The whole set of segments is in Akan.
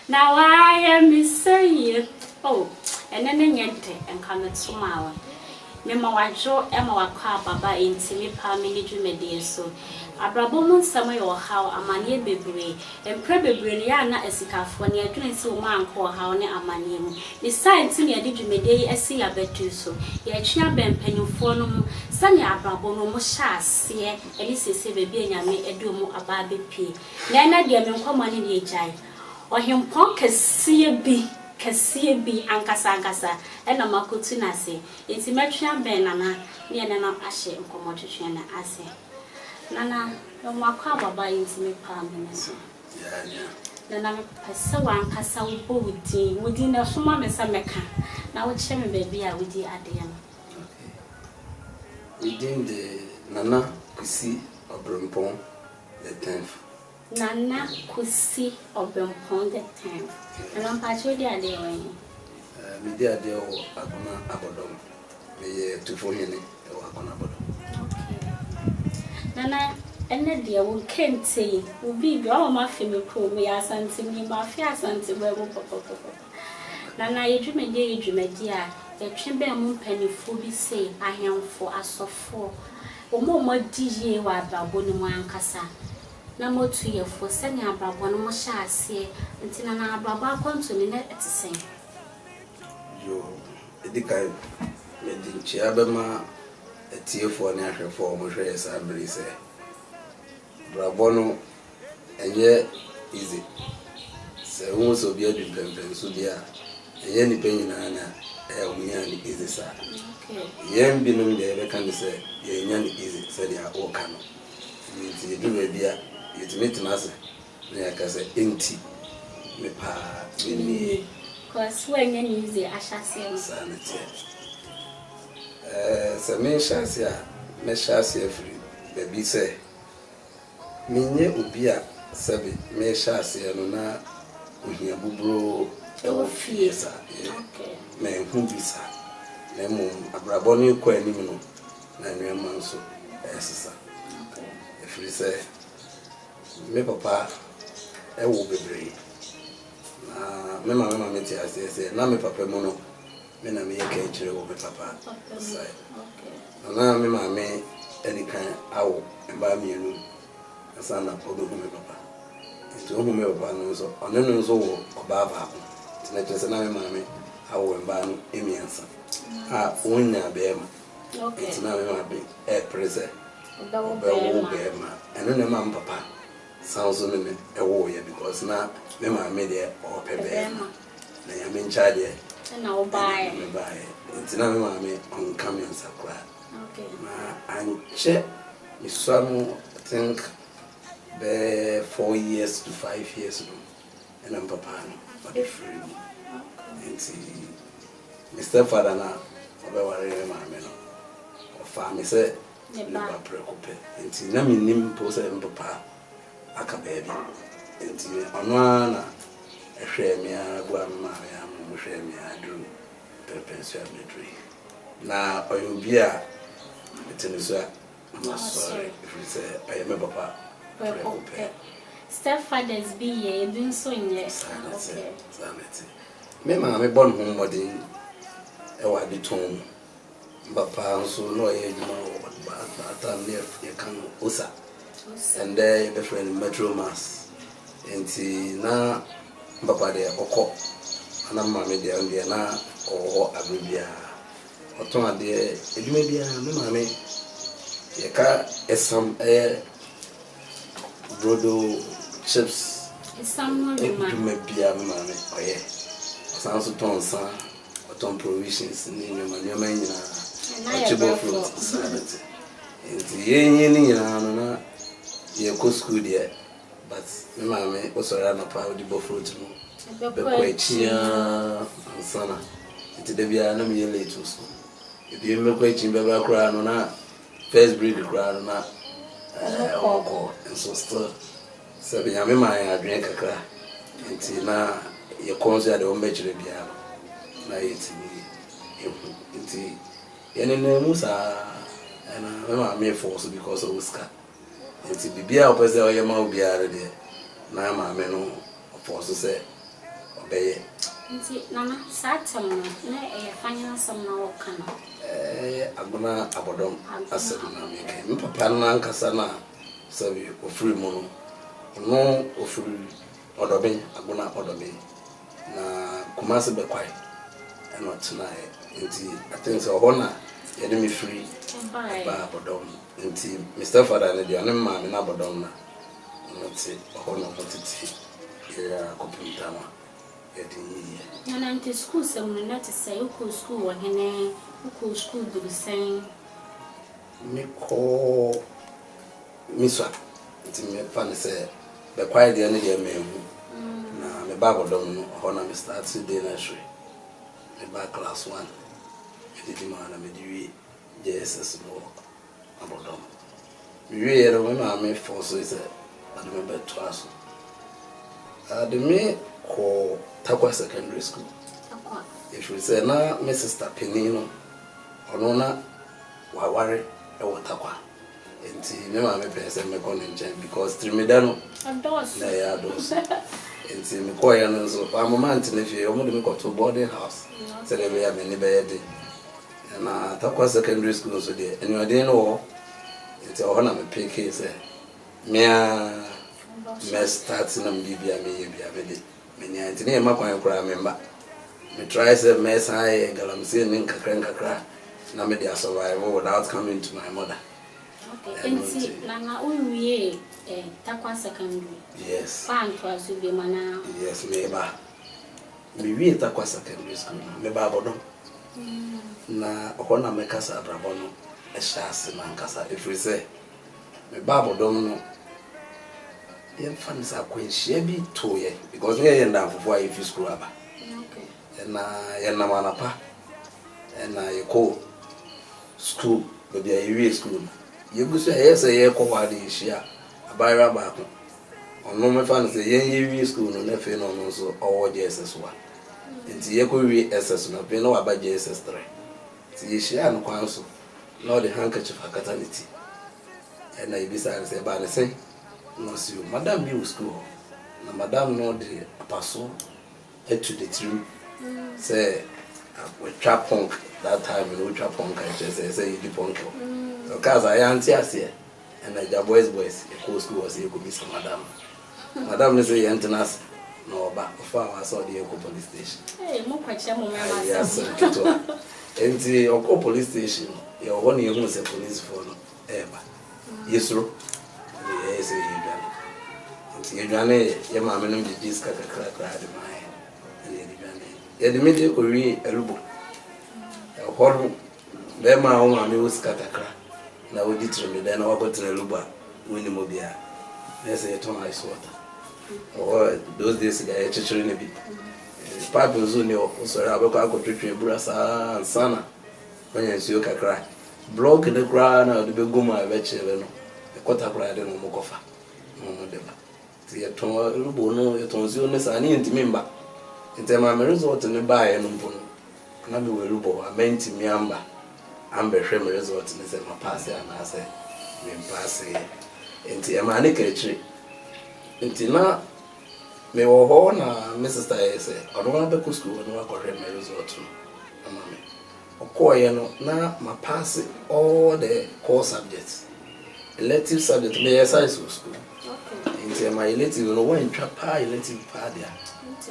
Na wayɛ me sɛyie. Oh, ɛnɛ ne nyɛ dɛ, nka meto ma wo. Mema wadwo ma wakɔ ababa nti me paa me ne dwumadie so. Abrabɔ mu nsɛm yɛ ɔhaw, amanneɛ bebree. Mprɛ bebree no yɛ a na asikafoɔ ne adwene sɛ wɔn ankɔ ɔhaw ne amanneɛ mu. Ne saa nti na yɛde dwumadie yi asi yɛabɛduru so. Yɛtwe abɛn mpanyinfoɔ no mu sɛnea abrabɔ no wɔn hyɛ aseɛ ne siesie baabi a Nyame de wɔn aba abɛpie. Na ɛnɛ deɛ me nkɔmmɔ ne deɛ gyae. Ɔhempɔn kɛseɛ bi ankasa ankasa ɛna makotu n'ase. Nti mɛtwe abɛn Nana ne yɛne no ahyɛ nkɔmmɔtwetwe no ase. Nana, yɛwɔ akɔ ababa yi nti mepaa me ne so. Nana, mepɛ sɛ wankasa wobɔ wo din. Wo din na ɛsoma me sɛ mɛka na wokyerɛ me baabi a wodi adeɛ no. Me din de Nana Kusi Ɔbrempɔn the 10th. Nana Kusi Ɔbrempɔn the 10th. Nana, mpakyɛ, wodi adeɛ wɔ he? Medi adeɛ wɔ Agona Abɔdɔm. Meyɛ Tufohene wɔ Agona Abɔdɔm. Okay. Nana, ɛnɛ deɛ wo kente yi, wo biribi, ɔma mafe me kurom, meyɛ Asanteni, mafe Asanteman mu pɔpɔpɔpɔ. Nana, yɛ dwumadie yɛ dwumadie a yɛtwe bɛn mu mpanimfoɔ bi sei, ahemfo, asɔfoɔ, wɔn a wɔadi yie wɔ abrabɔ no mu ankasa, na motu yɛfoɔ sɛnea abrabɔ no mo hyɛ aseɛ. Nti Nana, abrabɔ akɔnto no na ɛte sɛn? Yo, ɛdi kan, mede nkyia bɛma atiefoɔ ne ahwɛfoɔ a wɔhwɛ yɛ saa bere yi sɛ abrabɔ no ɛnyɛ easy. Sɛ wohu sɛ obi adu mpɛmpɛnso bi a, ɛnyɛ nnipa nyinaa na ɛyɛ wɔn nya no easy saa. Yɛn binom deɛ, yɛbɛka ne sɛ yɛnya no easy sɛdeɛ wɔka no. Nti yɛdu baabi a yɛtumi tena ase na yɛaka sɛ enti me paa mennie. Cause woanyɛ ne easy ahyɛaseɛ no. Saa ne teɛ. Sɛ menhyɛ ase a, mɛhyɛ ase afiri baabi sɛ menyɛ obi a sɛbe mehyɛ aseɛ no na ohia buburo ɛwɔ fie saa. Manhu bi saa, na mmom abrabɔ no kɔ anim no na nneɛma nso ɛsesa, ɛfiri sɛ me papa ɛwɔ bebree na me maame te aseɛ sɛ na me papa mu no, me na meyɛ kaakyire wɔ me papa side. Na na me maame adi kan awo mbaa mmienu ansa na ɔbɛhu me papa. Nti ohu me papa no nso, ɔne no nso wɔ ɔbaa baako. Nti na kyerɛ sɛ na me maame awo mbaa no mmiɛnsa a wɔnya bɛrima. Nti na me maame ɛɛpere sɛ ɔbɛwo ɔbɛwo bɛrima. Bɛrima ɛno na ɛma me papa san so ne me ɛwoeɛ, because na me maame deɛ, ɔɔpɛ bɛrima, na Nyame nkyɛn deɛ ɛna wobaeɛ. Ɛna me baeɛ. Nti na me maame ɔnka me nsa koraa. Na ankyɛ mesua no, I think bɛɛ 4 years to 5 years no, ɛna me papa no ɔde firi mu. Nti me stepfather na ɔbɛware me maame no, ɔfaa me sɛ ne ne ba. Ba prɛko pɛ. Nti na mennim mpo sɛ me papa aka baabi. Nti ɔno ara na ɛhwɛɛ me ara, boa me maame a mo hwɛɛ me ara duru pɛpɛ so a meduru yi. Na ɔyɛ obi a mete ne so a masɔre, ɛfiri sɛ ɔyɛ me papa prɛko prɛko pɛ. Pɛ. Stepfathers bi yɛ, ebi nso nyɛ. Saa na ɛte. Saa na ɛte. Me maame bɔ ne ho mmɔden ɛwɔ adetɔn mu. Me papa nso na ɔyɛ adwuma wɔ baatan ne yɛka no osa. Ɛndɛ yɛbɛfrɛ no Metro Mass. Nti na me papa deɛ ɔkɔ, ana me maame deɛ, ɔno deɛ na ɔwɔ hɔ abere biara. Ɔtɔn adeɛ, adwuma biara. Me maame yɛka ɛsam, ɛyɛ brodo, chips. Ɛsam no adwuma. Adwuma biara me maame ɔyɛ. Ɔsan so tɔn nsa, ɔtɔn provisions ne nneɛma nneɛma nyinaa. Ɛna yɛ ɔkye bɔ brɛfo. Fruit saa na te. Nti yɛn ne nyinaa no na yɛkɔ school deɛ, but me maame wosɔre anɔpa a, wode bɔ fruit no bɛkɔ akyi ara ansa na. Nti da biara na meyɛ late wɔ school. Ebi mbɛkɔ akyi bɛba koraa no, na first break koraa no na Ɔmo kɔ. Ɔmo kɔ. Nso still sɛ Nyame maa yɛn adwene kakra nti na yɛkɔ nso yɛde wɔn bɛkyerɛ biara no na yɛtumi ehu. Nti yɛnenam mu saa, ɛna me maame fɔ so because ɔwɔ sika. Nti biribiara a ɔpɛ sɛ ɔyɛ ma wo biara no deɛ, na maame no ɔfɔ so sɛ Ɔbɛyɛ. Nti Nana, saa atɛm no, na ɛyɛ fanyin asɛm na wɔka no? Ɛyɛ Agona Abɔdɔm asɛm na meka yi. Me papa no ankasa no a sɛbi ɔfiri mu no, ɔno ɔfiri Ɔdɔben, Agona Ɔdɔben, na Kumasi Bɛkwae ɛna ɔtenaeɛ. Nti I think sɛ ɔhɔ na yɛde me firi baa Abɔdɔm. Nti me stepfather no deɛ, ɔne me maame no Abɔdɔm na ɔmo te ɔhɔ na ɔmo tete yɛn a kɔpem tam a yɛde nyiiɛ. Nana, nti sukuu sɛm no na te sɛ wokɔɔ sukuu wɔ hene? Wokɔɔ sukuu duru sɛn? Mekɔɔ Misua, nti mefa no sɛ Bɛkwae deɛ no deɛ manhu. Na meba Abɔdɔm no, ɔhɔ na me start day nursery. Meba class one, medidi mu a na mede wie JSS no wɔ Abɔdɔm. Mewieɛ no, me maame force sɛ ɔde me bɛtoa so. Ɔde me kɔɔ Tarkwa Secondary School. Ɛfiri sɛ na me sister panin no, ɔno na waware wɔ Tarkwa. Nti me maame pɛɛ sɛ mɛkɔ ne nkyɛn because tirimida no na ɛyɛ adɔɔso. Nti mekɔɔeɛ no nso, wamma mantena fie, wɔde me kɔtoo boarding house sɛdeɛ ɛbɛyɛ a m'ani bɛyɛ den. Na Tarkwa Secondary School nso deɛ, anuaden no wɔ hɔ. Nti ɛhɔ na mepekee sɛ me ara mɛ start na me biribi a meyɛ biara mede m'ani ayɛ. Nti ne yɛmma kwan koraa memma. Me try sɛ mɛsan ayɛ galamsey ne nkakra nkakra na mede asurvive without coming to my mother. Okay, nti Nana wowie Tarkwa Secondary? Yes. Woantoa so biom anaa? Yes, meba. Mewie Tarkwa Secondary School no, meba Abɔdɔm. Na hɔ na mɛka sɛ abrabɔ no hyɛ ase m'ankasa, ɛfiri sɛ meba Abɔdɔm no, yɛmfa no sɛ akwanhyia bi too yɛ because ne yɛyɛ nnamfofoɔ a yɛfi sukuu aba. Na yɛnam anapa ɛna yɛkɔ sukuu, baabi a yɛwie sukuu no. Yɛgu so a ɛyɛ sɛ yɛrekɔ hɔ a na yɛhyia abaayewa baako. Ɔno mɛfa no sɛ yɛn yɛwie sukuu no na afei na ɔno nso ɔwɔ JSS 1. Nti yɛkɔwie SS no, afei na waba JSS 3. Nti yɛhyiaa no kwan so na ɔde handkerchief akata ne ti. Ɛna yɛbisaa no sɛ ɛbaa ne sɛn? Na ɔse o, madam bi wɔ sukuu hɔ. Na madam no de apaso atu ne tirim sɛ watwa punk. That time no wotwa punk a ɛkyerɛ sɛ ɛsɛ yɛdi punk hɔ. Ɔkaa saa, yɛante aseɛ. Ɛna agya boys boys yɛkɔɔ sukuu hɔ sɛ yɛkɔbisa madam no. Madam no sɛ yɛntena ase na ɔba. Ɔfaa hɔ a sɛ ɔde yɛn kɔ police station. Hey, mokɔkyɛ mo mmarima Ayɛ asɛm. Asɛm ketewa. Nti ɔkɔɔ police station no, yɛwɔ hɔ na yɛhuu sɛ policefoɔ no ɛreba. Yɛsuro. Nti yɛyɛ sɛ yɛdwane. Nti yɛdwane yɛ, yɛ maame nom gyegye sika kakrakra de maa yɛn. Ɛna yɛde dwane. Yɛde me de kɔwie Alubo. Ɛhɔ no, bɛrima a wo maame wɔ sika kakra na wodi tirimidɛ na wakɔtena Alubo a wonnim obiara. Na ɛsɛ yɛtɔn ice water. Ɛhɔ those days deɛ yɛkyekyere no bi. Pipe nso nni hɔ. Wosɔre a wobɛkɔ akɔtwetwe abura saa ansa na wanya nsuo kakra. Block ne koraa na wɔde bɛgu mu a ɛbɛkyele no, ɛkɔta koraa de na wɔn kɔfa na wɔn de ba. Nti yɛtɔn Alubo no, yɛtɔn nsuo no saa ne yɛntumi mba. Nti ɛma me result no baeɛ no mpo no, na mewɔ Alubo hɔ a mantumi amba ambɛhwɛ me result no sɛ mapaase anaasɛ mempaaseeɛ. Nti ɛmaa ne ka akyire. Nti na mewɔ hɔ na me sister yɛ sɛ ɔno ara bɛkɔ sukuu hɔ na wakɔhwɛ me result no ama me. Ɔkɔɔeɛ no na mapaase all the core subjects. Elective subject, meyɛ science wɔ school. Nti ɛma elective no woantwa paa, elective paa deɛ a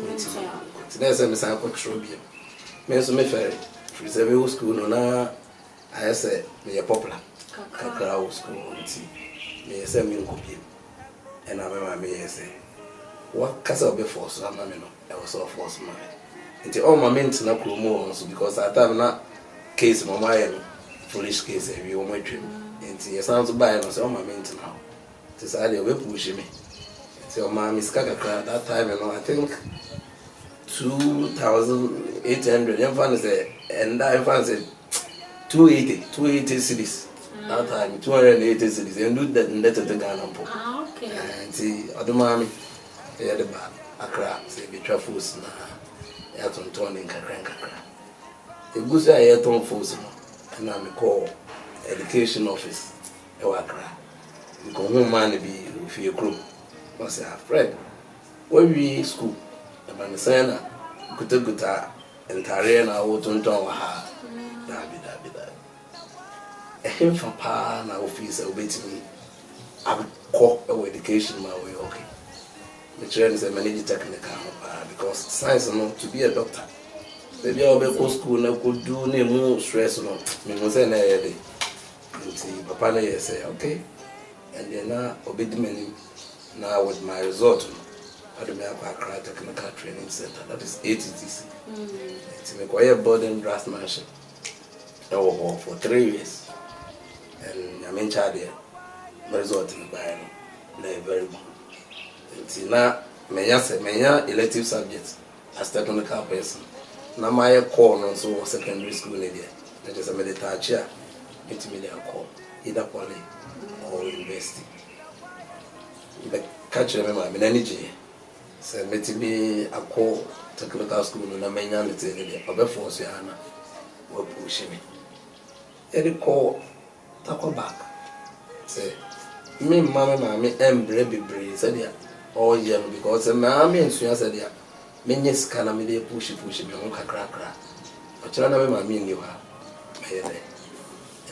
wontumi. Nti na ɛsɛ mesan kɔtwerɛ bio. Me nso mefɛre firi sɛ mewɔ school no na ayɛ sɛ meyɛ popular kakra wɔ school hɔ, nti meyɛ sɛ menkɔ bio. Ɛna me maame yɛ sɛ waka sɛ ɔbɛfɔɔ so ama me no, ɛwɔ sɛ ɔfɔɔ so ma me. Nti ɔmma mentena kurom hɔ nso because saa time na case no ɔmo ayɛ no foolish case awie, ɔmo atwam. Nti yɛsan nso baeɛ no sɛ ɔmma mentena hɔ. Nti saa deɛ ɔbɛpush me. Nti ɔmaa me sika kakra. That time no, I think 2800, yɛmfa no sɛ ɛnda, yɛmfa no sɛ 280, 280 cedis. That time 280 cedis ɛndu ndɛ tete Ghana mpo. Nti ɔde maa me, yɛde ba Accra sɛ yɛbɛtwa fos na yɛatontɔn ne nkakra nkakra. Ɛgu so a yɛtɔn fos no, ɛna mekɔɔ education office ɛwɔ Accra. Mekɔhuu maa no bi ofie kurom. Ɔsɛ, "Ah, Fred, wawie school?" Ɛba no sɛn na kutakuta ntaareɛ na wotontɔn wɔ ha? Daabi, daabi, daabi. Ɛhemfa paa na wofii sɛ wobɛtumi akɔ wɔ education mu a wɔyɛ okay? Mekyerɛ no sɛ m'ani gye technical ho paa because science no, to be a doctor, baabi a wɔbɛkɔ school na kɔdu na emu stress no, mehu sɛ na ɛyɛ de. Nti papa no yɛ sɛ okay, ɛndeɛ na ɔbɛdi m'anim na with my result no, ɔde me akɔ Accra Technical Training Center, that is ATTC. Nti mekɔyɛ building draftsmanship ɛwɔ hɔ for 3 years and Nyame nkyɛ adeɛ, my result no baeɛ no na ɛyɛ very good. Nti na menya sɛ menya elective subject as technical person na mayɛ core no nso wɔ secondary school no deɛ, na kyerɛ sɛ mede taakye a mɛtumi de akɔ either poly or university. Bɛka kyerɛ me maame, n'ani gyeeɛ sɛ mɛtumi akɔ technical school no na manya ne te ne deɛ ɔbɛfoɔ so yɛ na wapush me yɛde kɔ Takwa back sɛ me mma me maame mbrɛ bebree sɛdeɛ ɔreyɛ no, because sɛ maame nsua sɛdeɛ menyɛ sika na mede push push me ho kakrakra, ɔkyerɛ na me maame nni hɔ a, mɛyɛ dɛ.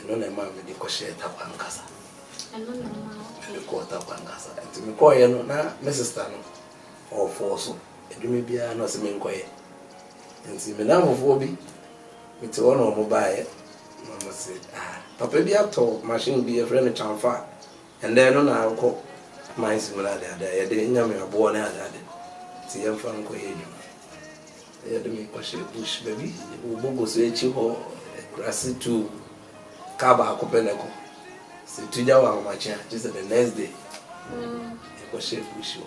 Ɛno na ɛma mede kɔhyɛɛ Takwa nkasa. Ɛno na ma Mede kɔɔ Takwa nkasa. Nti mekɔɔyɛ no na me sister no ɔɔfɔɔ so adwuma biara na ɔsɛ menkɔyɛ. Nti me namfofoɔ bi mete hɔ na ɔmo baeɛ na ɔmo se, "Ah, papa bi atɔ machine bi yɛfrɛ no kyamfa. Ɛndɛ no na akɔ mines mu no adeade a yɛde nyame aboɔ ne adeade, nti yɛmfa nkɔyɛ adwuma." Yɛde me kɔhyɛ bush baabi wɔ Bogo so akyi hɔ, akurase tu kaa baako pɛ na ɛkɔ sɛ tu gya wɔ ahomakye a, gye sɛ the next day. Yɛkɔhyɛ bush hɔ,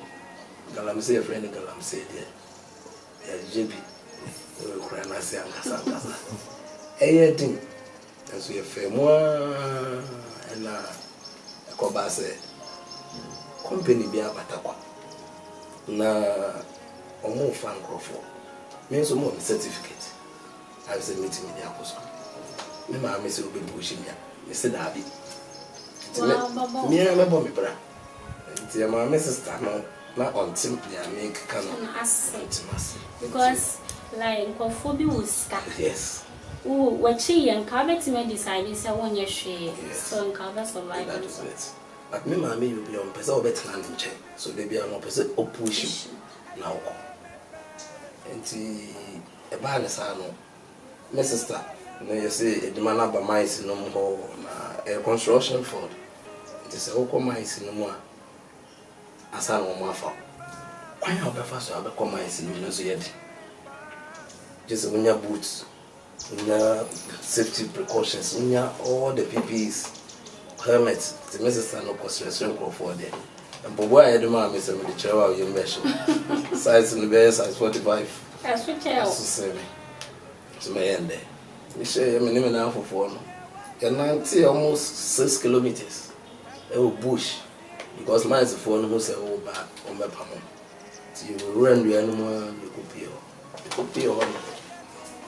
galamsey, yɛfrɛ no galamsey deɛ, yɛagye bi wɔ kura no ase ankasa ankasa. Ɛyɛ den nso yɛfɛ mu a, ɛna ɛkɔbaa sɛ company bi abata kwa na ɔmo fa nkurɔfoɔ. Me nso mo me certificate a sɛ metumi de akɔ sukuu. Me maame sɛ wobɛbu hyɛ me a, mese daabi. Nti mea mɛbɔ me bra. Nti ɛmaa me sister no na ɔnte nea mekeka no. Ase. Ɔnte ase. Because like nkurɔfoɔ bi wɔ sika. Wo wɔkyi yɛ nka wobɛtumi adecide sɛ wonyɛ hwee. So nka wobɛ survive. That is nso. it. But me maame yɛ obi a ɔmpɛ sɛ ɔbɛtena ne nkyɛn so da biara no ɔpɛ sɛ ɔpush na ɔkɔ. Nti ɛbaa ne saa no, me sister no yɛsɛ adwuma no aba mines no mu hɔ na ɛyɛ construction field, nti sɛ wokɔ mines no mu a, asa na wɔn afa wo. Kwan a wobɛfa so a wobɛkɔ mines no mu no nso yɛ de, gye sɛ wonya boots, wonya safety precautions, wonya all the PPEs, helmet. Nti me sister no kɔsrɛsrɛ nkurɔfoɔ deɛ mpɔboa a yɛde maa me sɛ mede kyerɛ wo a, woyam bɛhyew. Size no bɛyɛ size 45. Ɛso kyerɛ wo. Ɛso sɛ me nti mɛyɛ ndɛ mehyɛ me ne me nan fofoɔ no, yɛnante almost 6 kilometers ɛwɔ bush because minesfoɔ no ho sɛ woba, wɔmmɛpa mo. Nti yɛwura nnua no mu a, yɛkɔpie hɔ. Yɛkɔpie hɔ no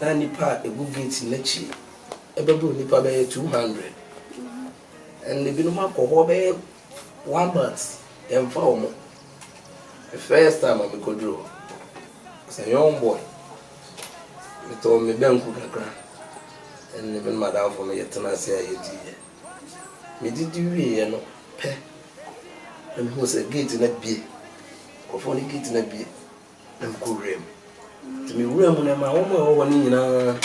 na nipa a ɛgu gate n'akyi ɛbɛboro nipa bɛyɛ 200, and ebinom akɔ hɔ bɛyɛ one month, yɛmfa wɔn. The first time a mekɔduru hɔ as a young boy, metɔɔ me bɛnku kakra ɛne me madamfo no, yɛtena ase a yɛdiiɛ. Medidi wieɛ no pɛ na mehu sɛ gate no abie, nkurɔfoɔ no gate no abie na mekɔ wura mu. Nti mewura mu no, ma wɔn a ɛwɔ hɔ no nyinaa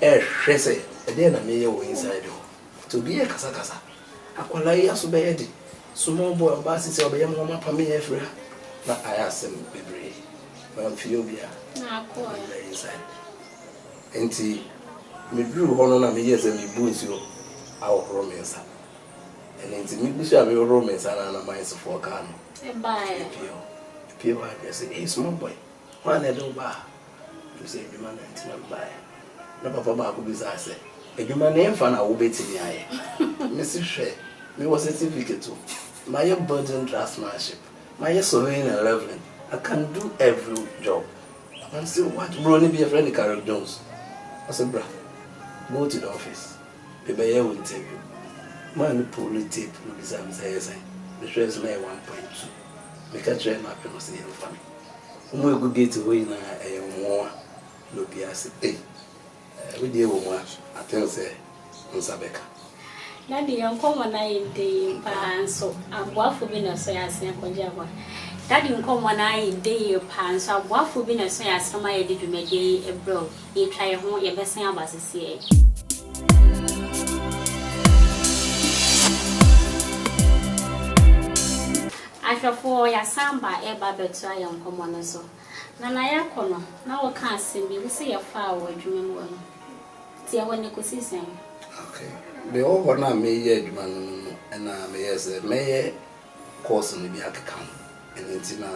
ɛrehwɛ sɛ ɛdeɛn na meyɛ wɔ inside hɔ. Nti obi yɛ kasakasa, akwalaa yi aso bɛyɛ de small boy ɔbaa sisi a ɔbɛyɛ mu ɔmo apam yɛ afiri ha na ayɛ asɛm bebree mamfie obiara. Na akɔ. Mewura inside. Nti meduru hɔ no na meyɛ sɛ mebu nsuo ahohoro me nsa. Ɛno nti megu so a mehohoro me nsa no na minesfoɔ kaa no Ɛbaeɛ. epie hɔ. Epie hɔ a, sɛ, "Hey, small boy, hwan na ɛde wo baa ha?" Ɛm sɛ adwuma no nti na mebaeɛ. Na papa baako bisaa sɛ, adwuma no ɛmfa na wobɛtumi ayɛ? Mesi hwɛ, mewɔ certificate o, mayɛ building draftsmanship, mayɛ surveying and leveling, I can do every job. Papa no sɛ, "What?" Bro ne bi yɛfrɛ no Carrick Jones. Ɔsɛ, "Bra, go to the office, mebɛyɛ wo interview." Maa no pull tape no bisa me sɛ ɛyɛ sɛn. Mehwɛ so na ɛyɛ 1.2. Meka kyerɛ no apɛ no sɛ yɛmfa me. Wɔn a ɛgu gate hɔ nyinaa ɛyɛ wɔn nwanwa na obiara se ei wo deɛ wɔ mu a I think sɛ wo nsa bɛka. Daddy yɛn nkɔmmɔ no ayɛ dɛ yie paa nso aboafo bi na ɛsɔ yɛn asene kɔgye aboa. Daddy nkɔmmɔ no ayɛ dɛ yie paa nso aboafo bi na ɛsɔ yɛn asene ma yɛde dwumadie yi brɛ wo. Yɛtwa yɛn ho yɛbɛsan aba sesiei. Ahwɛfoɔ yɛasan aba reba abɛtoa yɛn nkɔmmɔ no so. Nana yɛrekɔ no na woka asɛm bi, wose yɛfaa wo adwuma mu hɔ no, nti ɛhɔ no ɛkɔsii sɛn? Okay, mewɔ hɔ no a mereyɛ adwuma no no no ɛna meyɛɛ sɛ mɛyɛ course no bi akeka ho. Ɛno nti na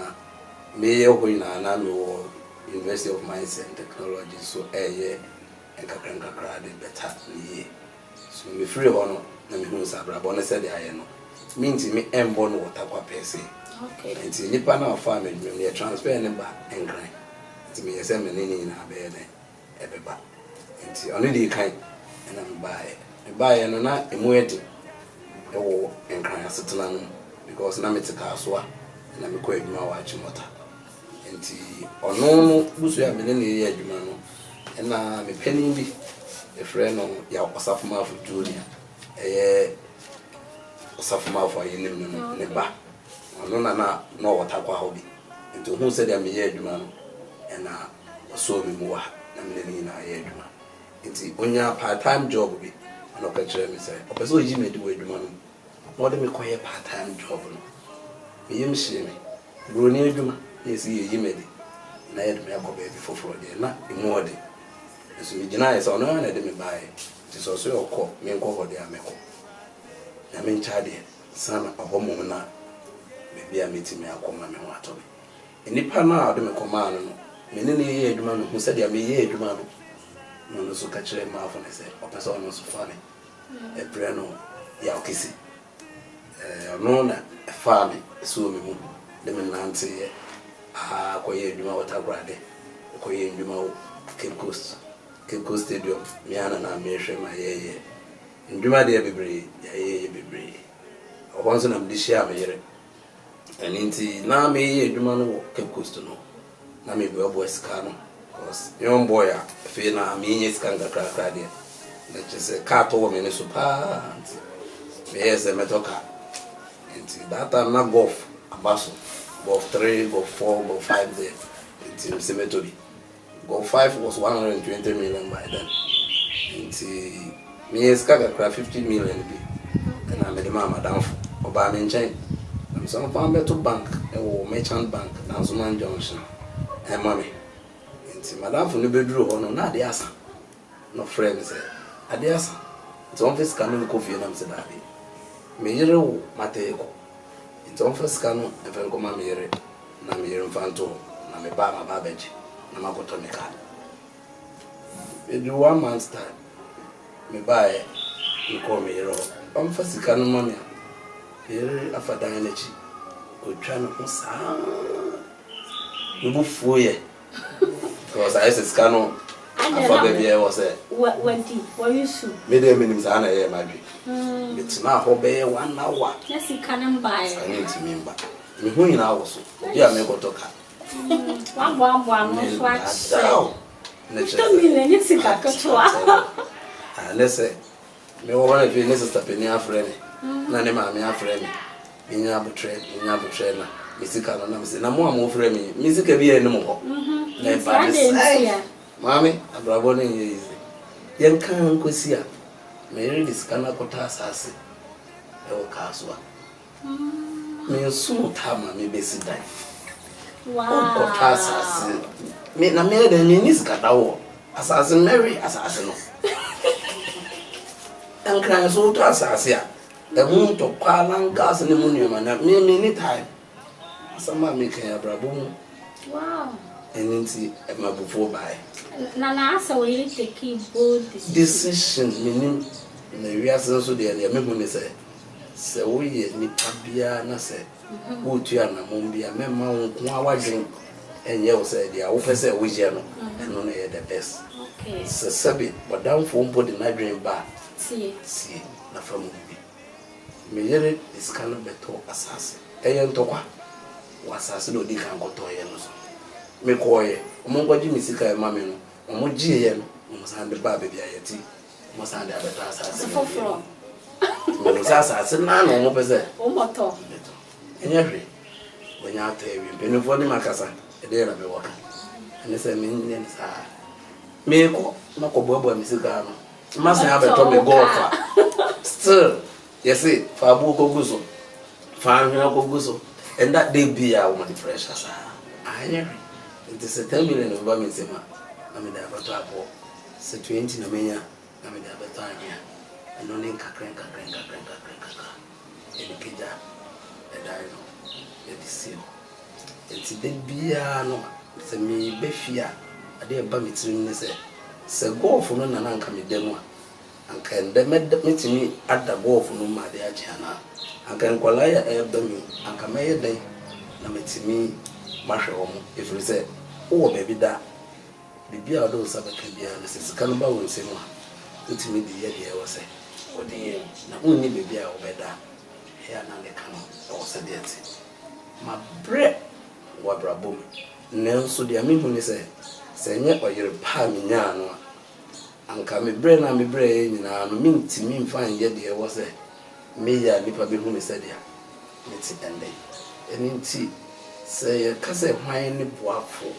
meyɛ hɔ nyinaa na mewɔ University of Mines and Technology nso ɛreyɛ nkakra nkakra de bɛta no yie. So mefiri hɔ no na mehuu sɛ abrabɔ no sɛdeɛ ayɛ no mentumi mmɔ no wɔ Tarkwa per se. Nti nnipa no a wɔfaa me adwuma mu no yɛ transfer no ba Nkran. Nti meyɛ sɛ me ne ne nyinaa bɛyɛ dɛn ɛbɛba. Nti ɔno dii kan ɛna mebaeɛ. Mebaeɛ no na ɛmu yɛ den wɔ Nkran asetena no mu because na mete Kasoa na mekɔ adwuma wɔ Achimota. Nti ɔno no busua a me ne no yɛ adwuma no ɛna me panin bi yɛfrɛ no Yaw Ɔsafomafo Junior ɛyɛ Ɔsafomafo a yɛnim no no ne ba. Ɔno na na na ɔwɔ Tarkwa hɔ bi. Nti ohuu sɛdeɛ meyɛ adwuma no ɛna ɔsɔɔ me mu wɔ ha na me ne no nyinaa yɛ adwuma. Nti ɔnyaa part time job bi ɛna ɔka kyerɛɛ me sɛ ɔpɛ sɛ ɔyi me adi wɔ adwuma no mu na ɔde me kɔyɛ part time job no. Me yam hyee me. Buroni adwuma na yɛsi yɛyi me adi na yɛde me akɔ baabi foforɔ deɛ na ɛmu ɔden. Nso megyinaeɛ sɛ ɔno ara na ɛde me baeɛ nti sɛ ɔse ɔkɔ menkɔ hɔ deɛ a mɛkɔ. Nyame nkyɛ adeɛ sana ɛhɔ mmom na baabi a mɛtumi akɔ ma me ho atɔ me. Nipa no a ɔde me kɔmaa no no, me ne no yɛɛ adwuma, mehu sɛdeɛ meyɛ adwuma no, na ɔno nso ka kyerɛɛ Marfo no sɛ ɔpɛ sɛ ɔno nso fa me brɛ no Yaw Kese. Ɔno na ɛfaa me soo me mu de me nanteeɛ ara kɔyɛɛ adwuma wɔ Takoradi, kɔyɛɛ adwuma wɔ Cape Coast, Cape Coast Stadium, me ara na na mehwɛ ma yɛyɛ ndwuma deɛ bebree, yɛayɛyɛ bebree. Ɛhɔ nso na mede hyiaa me yere. Ɛno nti na meyɛ adwuma no wɔ Cape Coast no, na meboaboa sika ano cause young boy a afei na menya sika nkakrakra deɛ, na kyerɛ sɛ car tɔ wɔ m'ani so paa nti meyɛɛ sɛ mɛtɔ car. Nti that time na Golf aba so, Golf 3, Golf 4, Golf 5 deɛ, nti mese mɛtɔ bi. Golf 5 was 120 million by then. Nti meyɛ sika kakra 50 million bi ɛna mede maa madamfo. Ɔbaa me nkyɛn na mesɛ ɔmfa mbɛto bank ɛwɔ Merchant Bank Dansoman Junction ɛma me. Nti madamfo no bɛduru hɔ no na adeɛ asa. Na ɔfrɛɛ me sɛ adeɛ asa nti ɔmfa sika no nkɔ fie na mesɛ daabi. Me yere wo matɛɛ kɔ nti ɔmfa sika no mfa nkɔma me yere na me yere mfa nto hɔ na me ba a maba abɛgye na makɔtɔ me car. Ɛduru one month time me baeɛ mekɔɔ me yere hɔ ɔmfa sika no ma me a me yere afa dan no akyi kɔtwa ne ho saa me bo fuiɛ because ayɛ sɛ sika no afa baabi a ɛwɔ sɛ wadi wɔresu me deɛ menim saa na ɛyɛ m'adwe metenaa hɔ bɛyɛ one hour na sika no mbaeɛ sika no ntumi mba me ho nyinaa wɔ so obi a mekɔtɔ ka waboaboa no nso akyɛ 50 million ne sika ketewa ne sɛ mewɔ hɔ no afei ne sister panin afrɛ me na ne maame afrɛ me menya abotrɛ menya abotrɛ na me sika no na me sɛ na mo a mofrɛ me me sika bi anim hɔ na ɛba ne sɛ maame abrabɔ no nyɛ easy yɛnka nkɔsi a meyere de sika no akɔtɔ asase ɛwɔ Kasoa mensom taa ma mebɛsi dan ɔkɔtɔ asase me na meyɛ dɛn menni sika da wɔ asase mɛwe asase no Nkran so wotɔ asase a ɛho ntɔkwa na gas ne mu nneɛma na me menni time asɛm a meka yi abrabɔ mu ɛno nti ɛma abufuo baeɛ. Na na asɛ wo yere take bold decision. Decision menim na wiase nso deɛ deɛ mehu ne sɛ sɛ woyɛ nipa biara na sɛ woretu anammɔn bi a mɛmma wo nko ara w'adwene nyɛ wo sɛ deɛ wopɛ sɛ woyɛ no ɛno na ɛyɛ the best. Sɛ sɛbe w'adamfoɔ mpo de n'adwene ba a tie na fa mu bi. Me yere de sika no bɛtɔɔ asase. Ɛyɛ ntɔkwa wɔ asase na ɔdii kan kɔtɔeɛ no so. Mekɔeɛ, wɔnkɔgye me sika mma me no, wɔgyeeɛ no, wɔsan de baa baabi a yɛte yi, wɔsan de abɛtɔ asase no bio. Mehu sɛ asase no ara na wɔpɛ sɛ wɔbɛtɔ. Ɛnyɛ hwee, wɔanya atɔ awie. Mpanimfoɔ ne me akasa, ɛdeɛn na mewɔ ka? Ɛne sɛ menyɛ no saa. Meekɔ makɔboaboa me sika ano, masan abɛtɔ me golf a, still Yɛse fa aboɔ kɔgu so, fa anhwea kɔgu so, ɛnda da biaa wɔde pressure saa, anyɛ hwee. Nti sɛ 10 million na ɛbɛba me nsam a, na mede abɛtɔ aboɔ, sɛ 20 na manya a, na mede abɛtɔ anhwea. Ɛno ne nkakra nkakra nkakra nkakra nkakra yɛde pagya ɛdan no yɛde si hɔ. Nti da biaa no sɛ meba fie a, adeɛ a ɛba me tirim ne sɛ, sɛ golf no na na anka meda mu a, Anka ɛndɛ mɛda mɛtumi ada golf no mu ma ade akye anaa? Anka nkwadaa yi a ɛreba mu yi, anka mɛyɛ dɛn na matumi mahwɛ wɔn? Ɛfiri sɛ wowɔ baabi da a, biribi a wode wo nsa bɛka biara no, sɛ sika no ba wo nsam a, wotumi de yɛ deɛ ɛwɔ sɛ wode yɛ. Na wonni baabi a wobɛda a, ɛyɛ a na ne ka no wɔ sɛdeɛ ɛte. Mabrɛ wɔ abrabɔ mu, nanso deɛ mehu ne sɛ, sɛ ɛnyɛ ɔyere pa a menyaa no a, Anka me brɛ no a mebrɛeɛ nyinaa no, mentumi mfa nyɛ deɛ ɛwɔ sɛ meyɛ a nnipa bɛhu me sɛdeɛ mete ɛnnɛ yi. Ɛno nti, sɛ yɛka sɛ hwan ne boafo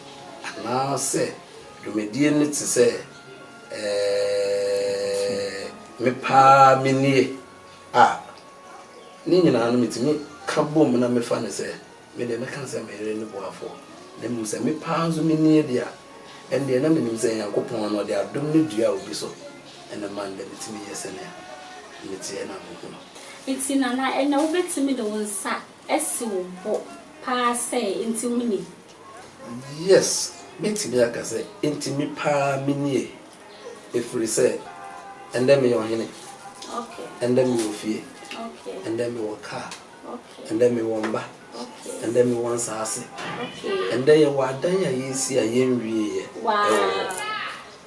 anaasɛ dwumadie no te sɛ ɛɛ me paa menie a, ne nyinaa no metumi ka bom na mefa no sɛ Me deɛ, mɛka sɛ me yere ne boafoɔ, na mmom sɛ me paa nso menni deɛ a, ɛndeɛ na menim sɛ Nyankopɔn no, ɔde adom no dua obi so na ɛma ndɛ metumi yɛ sɛnea meteɛ na mohu no. Nti Nana, ɛnɛ wobɛtumi de wo nsa asi wo bo paa sɛ nti wo ni? Yes, mɛtumi aka sɛ nti me paa me nie, ɛfiri sɛ ɛndɛ meyɛ ɔhene, ɛndɛ mewɔ fie, ɛndɛ mewɔ car, Ɛndɛ mewɔ mba. Ɛndɛ mewɔ nsaase. Ɛndɛ yɛwɔ adan a yɛresi a yɛnwieeɛ wɔ hɔ.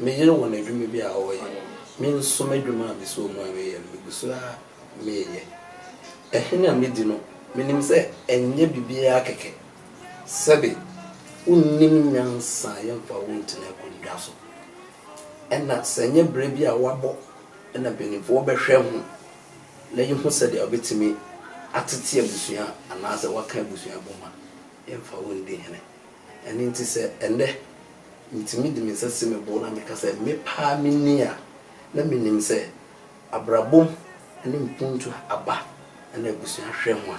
Me yere wɔ n'adwuma bi a ɔreyɛ. Me nso m'adwuma a mesɔɔ mu a mereyɛ no, megu so ara mereyɛ. Ɛhene a medi no, menim sɛ ɛnyɛ biribiara kɛkɛ. Sɛbe wonnim nyansa a yɛmfa wo ntena akonnwa so. Ɛna sɛ ɛnyɛ berɛ bi a woabɔ na mpanimfoɔ bɛhwɛ ho na yehu sɛdeɛ wobɛtumi atete abusua anaasɛ woaka abusua abom a, yɛmfa wo ndi hene. Ɛno nti sɛ ɛnnɛ metumi de me nsa si me bo na meka sɛ me paa menni a, na menim sɛ abrabɔ mu ne mpuntu aba na abusua hwɛ ho a,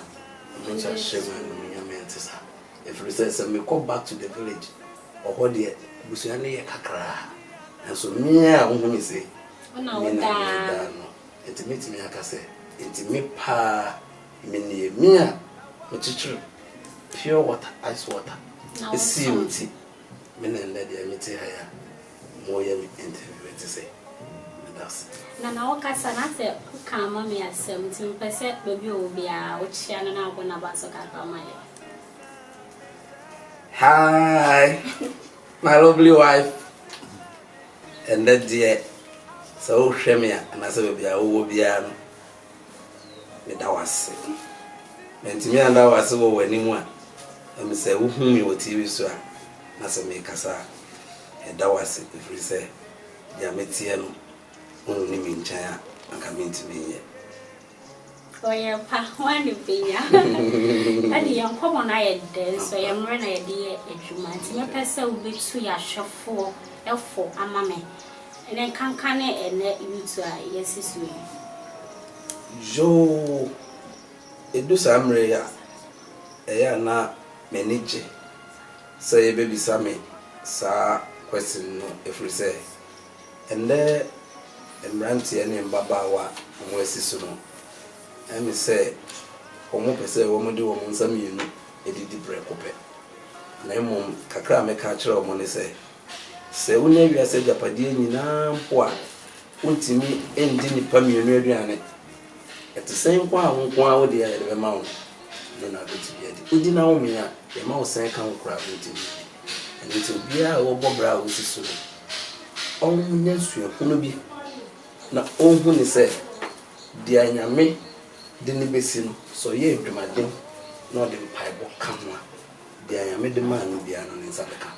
ɛno nso ahyɛ me animuonyam ɛnte saa? Ɛfiri sɛ sɛ mekɔ back to the village, ɔhɔ deɛ abusua no yɛ kakraa, nanso me a wohu me sei, me na meda ano. Enti mɛtumi aka sɛ, enti me paa menie, me a mekyekyere pure water, ice water, sii me ti, me na nnɛ deɛ mete ha yi a moreyɛ me interview ɛte sɛ, meda ase. Nana wo kasa no asɛ wo ka ama me asɛm nti mepɛ sɛ baabi a ɔwɔ biara wo kyea no na wobɔ naba so kakra ma yɛn. Hi my lovely wife. Ɛnnɛ deɛ, sɛ wohwɛ me a, anaasɛ baabi a wowɔ biara no, meda wo ase. Mantumi anda wo ase wɔ w'anim a, ɛm sɛ wohu me wɔ TV so a, na sɛ mekasa a, meda wo ase ɛfiri sɛ deɛ meteɛ no, wonni me nkyɛn a, anka mentumi nyɛ. Ɔyɛ pa, hwan ne benya? Daddy, yɛn nkɔmmɔ no ayɛ dɛ nso ɛyɛ mmerɛ na yɛde yɛ adwuma nti mɛpɛ sɛ wobɛtu yɛn ahwɛfoɔ fo ama me ɛnɛ nkanka ne ɛnɛ youth a yɛasi so yi. Yoo, ɛdu saa mmerɛ yi a, ɛyɛ a na m'ani gye sɛ yɛbɛbisa me saa question no ɛfiri sɛ Ɛnnɛ mmeranteɛ ne mmabaawa a wɔasi so no, ɛyɛ me sɛ wɔpɛ sɛ wɔde wɔn nsa mmienu didi prɛko pɛ. Na mmom kakra a mɛka akyerɛ wɔn ne sɛ, sɛ wonya wiase agyapadeɛ nyinaa mpo a, wontumi ndi nnipa mmienu aduane. Ɛte sɛn nko a wo nko ara wo deɛ a yɛde bɛma wo no, ɛno na wobɛtumi adi. Wodi na womee a, yɛma wo sɛn ka ho koraa a, wontumi nni. Ɛno nti obiara a ɔbɔ bra a ɔsi so no, ɔnya suahunu bi na ɔhu ne sɛ deɛ Nyame de no bɛsi no, sɛ ɔyɛ adwumaden na ɔde mpaebɔ ka ho a, deɛ Nyame de maa no biara no, ne nsa bɛka.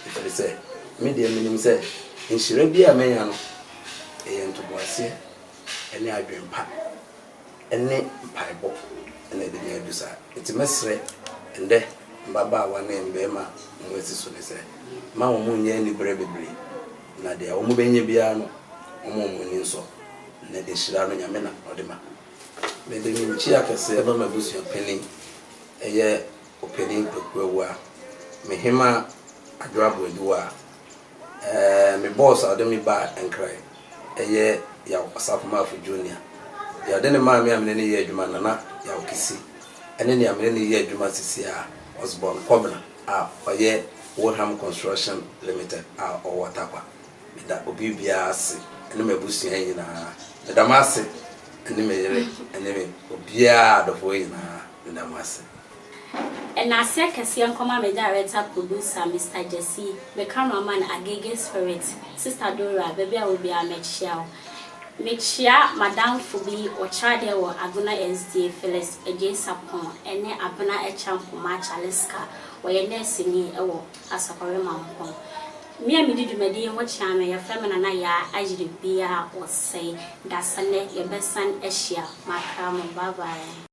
Ɛfiri sɛ, me deɛ menim sɛ nhyira biara a manya no, ɛyɛ ntoboaseɛ ne adwene pa ne mpaebɔ na ɛde me adu saa. Nti mɛsrɛ ndɛ mbabaawa ne mmarima a wɔasi so no sɛ, mma wɔn nyɛ aniberɛ bebree, na deɛ wɔbɛnya biara no, wɔmma wɔn ani nsɔ, na nhyira no Nyame na ɔde ma. Mede me nkyia kɛseɛ ma m'abusua panin, ɛyɛ Ɔpanin Kwaku Awuah, me hema Adwoa Boaduwaa, ɛɛ me boss a ɔde me baa Nkran, ɛyɛ Yaw Ɔsafo-Maafo Junior, deɛ ɔde ne maa me a me ne no yɛ adwuma Nana Yaw Kisi, ɛne nea me ne no yɛ adwuma sisi a Osborn Kɔbena a ɔyɛ Woham Construction Limited a ɔwɔ Tarkwa. Meda obi biara ase ne m'abusua nyinaa. Meda mo ase ne me yere ne me obiara adɔfoɔ nyinaa. Meda mo ase. Nnaseɛ kɛseɛ nkɔma me director producer Mister Gyasi, me camera man Agege Spirit, Sister Dora baabi a wɔ biara mɛkyea wo. Mekyea m'adamfo bi ɔkyerɛ adeɛ wɔ Agona SDA Phyllis Adjei Sarpong ɛne Abena Acheampong Chaleska ɔyɛ nɛɛseni wɔ Asɔkɔre Mampong. Me a medi dwumadi yi ho kyea me, yɛfrɛ me Nana Yaa Ayere Biaa Osei. Dasene yɛbɛsan ahyia. Makra mo, bye bye.